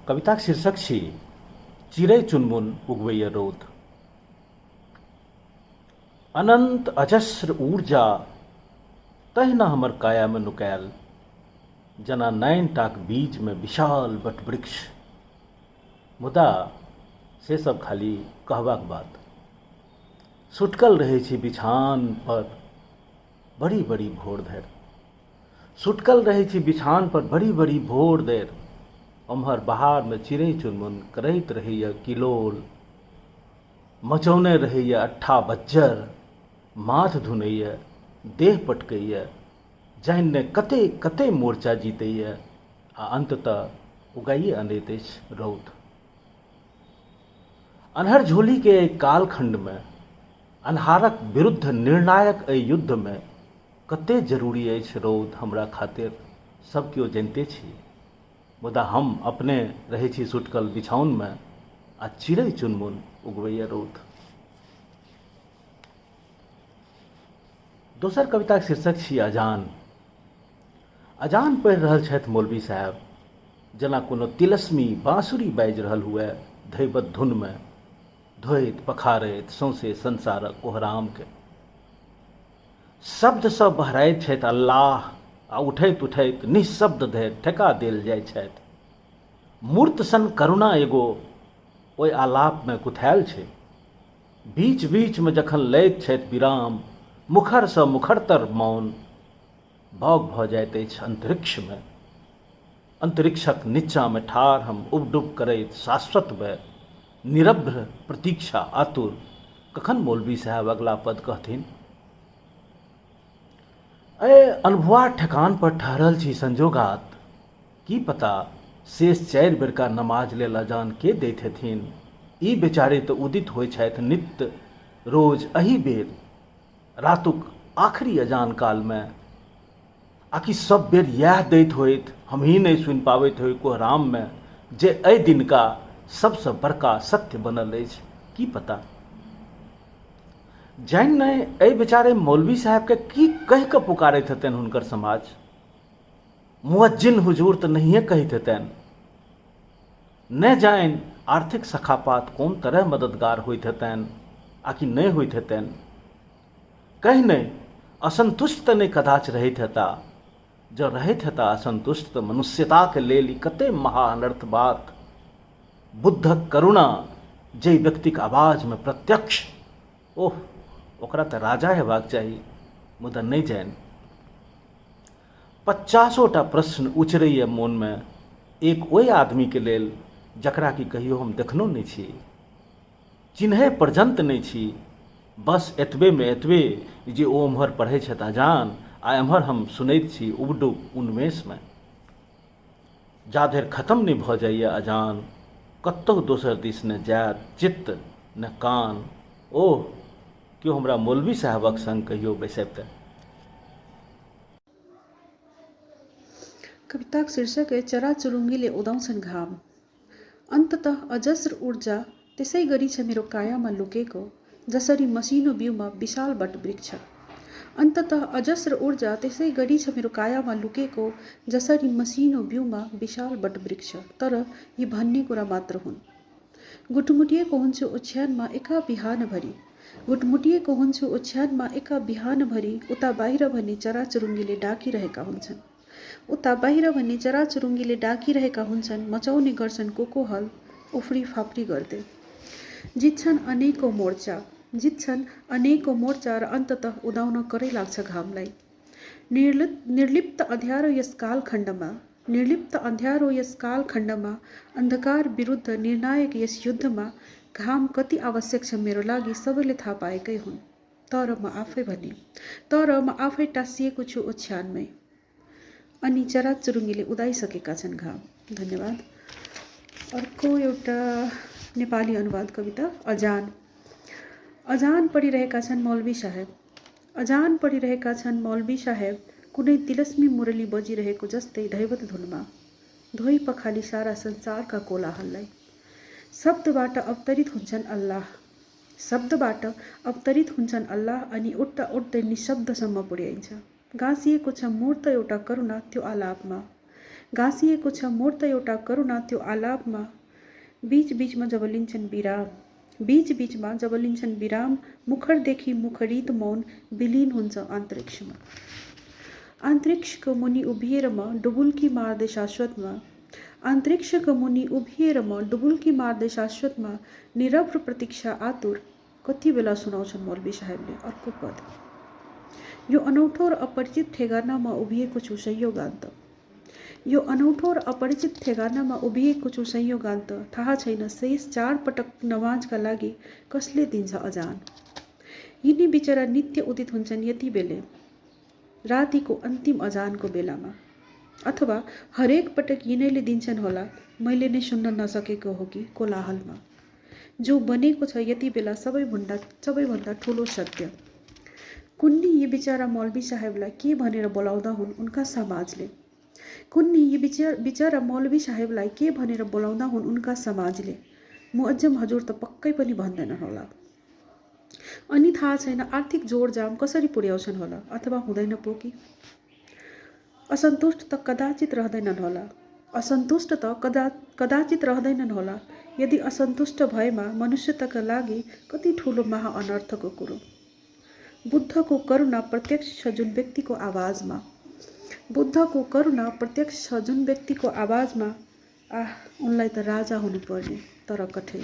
कविताक शीर्षक छी चिड़ै चुनमुन उगबैए रौद। अनन्त अजस्र ऊर्जा तहिना हमर कायामे नुकायल जेना नैन टाक बीजमे विशाल वटवृक्ष। मुदा से सब खाली कहबाक बात। सुटकल रहै छी बिछान पर बड़ी बड़ी भोर धरि। सुटकल रहै छी बिछान पर बड़ी बड़ी भोर धरि। ओम्हर बहारमे चिड़ै चुनमुन करैत रहैए किलोल, मचौने रहैए अट्ठा बज्जर, माथ धुनैए, देह पटकैए, जानि नहि कते कते मोर्चा जीतैए आ अन्ततः उगाइए अनैत अछि रौद। अन्हर झोलीके एहि कालखण्डमे अन्हारक विरुद्ध निर्णायक एहि युद्धमे कते जरूरी अछि रौद हमरा खातिर सब केओ जनिते छी। मुदा हम अपने रहै छी सुटकल बिछाओनमे आ चिड़ै चुनमुन उगबैए रौद। दोसर कविताक शीर्षक छी अजान। अजान पढ़ि रहल छथि मौलवी साहेब जेना कोनो तिलस्मी बाँसुरी बाजि रहल हुए धैवत धुनमे धोइत पखारैत सौंसे संसारक कोहरामके। शब्दसँ बहराइत छथि अल्लाह आ उठैत उठैत निःशब्द धरि ठेका देल जाइत छथि। मूर्त सन करुणा एगो ओहि आलापमे गुथायल छै। बीच बीचमे जखन लैत छथि विराम, मुखरसँ मुखरतर मौन बाउग भऽ जाइत अछि अन्तरिक्षमे। अन्तरिक्षक निच्चाँमे ठाढ़ हम उबडुब करैत शाश्वतमे निरभ्र प्रतीक्षा आतुर, कखन मौलवी साहेब अगला पद कहथिन। एहि अनभुआ ठेकान पर ठहरल छी संजोगात, की पता शेष 4 बेरका नमाज लेल अजान के दैत हेथिन। ई बेचारे तऽ उदित होइ छथि नित्य रोज एही बेर रातुक आखिरी अजान कालमे। आकि सब बेर इएह दैत होइत हमही नहि सुनि पाबैत होइ कोहराममे जे एहि दिनका सबसँ बड़का सत्य बनल अछि, की पता। जानि नहि एहि बेचारे मौलवी साहेबके की कहि कऽ पुकारैत हेतनि हुनकर समाज। मुअज्जिन हुजूर तऽ नहिए कहैत हेतनि। नहि जानि आर्थिक सखापात कोन तरह मददगार होइत हेतनि आकि नहि होइत हेतनि। कहि नहि असन्तुष्ट तऽ नहि कदाच रहैत हेता। जँ रहैत हेता असन्तुष्ट तऽ मनुष्यताके लेल ई कते महा अनर्थ बात। बुद्धक करुणा जाहि व्यक्तिक आवाजमे प्रत्यक्ष, ओह ओकरा तऽ राजा हेबाक चाही, मुदा नहि जानि। 50टा प्रश्न उचरैए मोनमे एक ओहि आदमीके लेल जकरा कि कहियो हम देखनो नहि छी, चिन्है पर्यन्त नहि छी। बस एतबेमे एतबे जे ओ ओम्हर पढ़ै छथि अजान आ एम्हर हम सुनैत छी उबडुब उन्मेषमे। जाधरि खतम नहि भऽ जाइए अजान, कतहु दोसर दिस ने जायत चित्त ने कान। ओह, केओ हमरा मौलवी साहेबक संग कहियो बैसबितए। कविताक शीर्षक अछि चरा चुरुङ्गीले उदाउँछन् घाम। अन्ततः अजस्र ऊर्जा त्यसै गरी छ मेरो कायामा लुकेको, जसरी मसिनो बिउमा विशाल वटवृक्ष। अन्ततः अजस्र ऊर्जा त्यसै गरी छ मेरो कायामा लुकेको, जसरी मसिनो बिउमा विशाल वटवृक्ष। तर यी भन्ने कुरा मात्र हुन्। गुटमुटिएको हुन्छु ओछ्यानमा एका बिहानभरि, गुटमुटिएको हुन्छु ओछ्यानमा एका बिहानभरि, उता बाहिर भने चराचुरुङ्गीले डाकिरहेका हुन्छन्। उता बाहिर भने चराचुरुङ्गीले डाकिरहेका हुन्छन्, मचाउने गर्छन् कोकोहल उफ्री फाफ्री गर्दै। जित्छन् अनेकौं मोर्चा, जित्छन् अनेकौं मोर्चा र अन्ततः उदाउन करै लाग्छ घामलाई। निर्लिप्त अँध्यारो यस कालखण्डमा, निर्लिप्त अँध्यारो यस कालखण्डमा, अन्धकार विरुद्ध निर्णायक यस युद्धमा घाम कति आवश्यक छ मेरो लागि सबैले थाहा पाएकै हुन्। तर म आफै भने, तर म आफै टाँसिएको छु ओछ्यानमै। अनि चराचुरुङ्गीले उदाइसकेका छन् घाम। धन्यवाद। अर्को एउटा नेपाली अनुवाद कविता अजान। अजान पढिरहेका छन् मौलवी साहेब, अजान पढिरहेका छन् मौलवी साहेब, कुनै तिलस्मी मुरली बजिरहेको जस्तै दैवत धुनमा धोई पखाली सारा संसारका कोलाहललाई। शब्दबाट अवतरित हुन्छन् अल्लाह, शब्दबाट अवतरित हुन्छन् अल्लाह अनि उठ्दा उठ्दै निशब्दसम्म पुर्याइन्छ। गाँसिएको छ मूर्त एउटा करुणा त्यो आलापमा, गाँसिएको छ मोर त एउटा करुणा त्यो आलापमा। बीच बीचमा जब लिन्छन् विराम, बीच बीचमा जब लिन्छन् विराम, मुखरदेखि मुखरित मौन विलीन हुन्छ अन्तरिक्षमा। अन्तरिक्षको मुनि उभिएर म डुबुल्की मार्दै शाश्वतमा, अन्तरिक्षको मुनि उभिएर म डुबुल्की मार्दै शाश्वतमा, निरभ्र प्रतीक्षा आतुर कति बेला सुनाउँछन् मौलवी साहेबले अर्को पद। यो अनौठो र अपरिचित ठेगानामा उभिएको छु संयोगान्त, यो अनौठो र अपरिचित ठेगानामा उभिएको छु संयोगान्त। थाहा छैन शेष 4 पटक नमाजका लागि कसले दिन्छ अजान। यिनी बिचरा नित्य उदित हुन्छन् यति बेले, रातिको अन्तिम अजानको बेलामा, अथवा हरेक पटक यिनैले दिन्छन् होला, मैले नै सुन्न नसकेको हो कि कोलाहलमा। जो बनेको छ यति बेला सबैभन्दा ठुलो सत्य। कुन्नी यी बिचरा मौलवी साहेबलाई के भनेर बोलाउँदा हुन् उनका समाजले, कुन्नी यी बिचरा मौलवी साहेबलाई के भनेर बोलाउँदा हुन् उनका समाजले। मुअज्जम हजुर त पक्कै पनि भन्दैनन् होला। अनि थाहा छैन आर्थिक जोडजाम कसरी पुर्याउँछन् होला, अथवा हुँदैन पो कि। असन्तुष्ट त कदाचित रहँदैनन् होला, असन्तुष्ट त कदाचित रहँदैनन् होला। यदि असन्तुष्ट भएमा मनुष्यताका लागि कति ठुलो महा अनर्थको कुरो। बुद्धको करुणा प्रत्यक्ष छ जुन व्यक्तिको आवाजमा, बुद्धको करुणा प्रत्यक्ष छ जुन व्यक्तिको आवाजमा। आह, उनलाई त राजा हुनुपर्ने, तर कठै।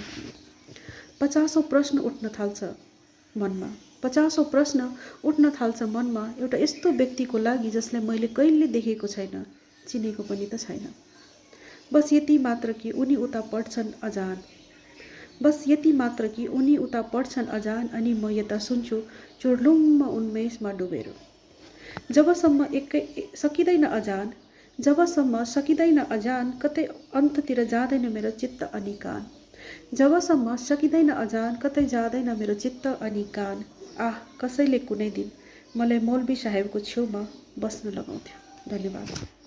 50 प्रश्न उठ्न थाल्छ मनमा, 50 प्रश्न उठ्न थाल्छ मनमा, एउटा यस्तो व्यक्तिको लागि जसलाई मैले कहिले देखेको छैन, चिनेको पनि त छैन। बस यति मात्र कि उनी उता पढ्छन् अजान, बस यति मात्र कि उनी उता पढ्छन् अजान, अनि म यता सुन्छु चुर्लुम्म उन्मेषमा डुबेर। जबसम्म एकै सकिँदैन अजान, जबसम्म सकिँदैन अजान, कतै अन्ततिर जाँदैन मेरो चित्त अनि कान। जबसम्म सकिँदैन अजान, कतै जाँदैन मेरो चित्त अनि कान। आह, कसैले कुनै दिन मलाई मौलवी साहेबको छेउमा बस्न लगाउँथ्यो। धन्यवाद।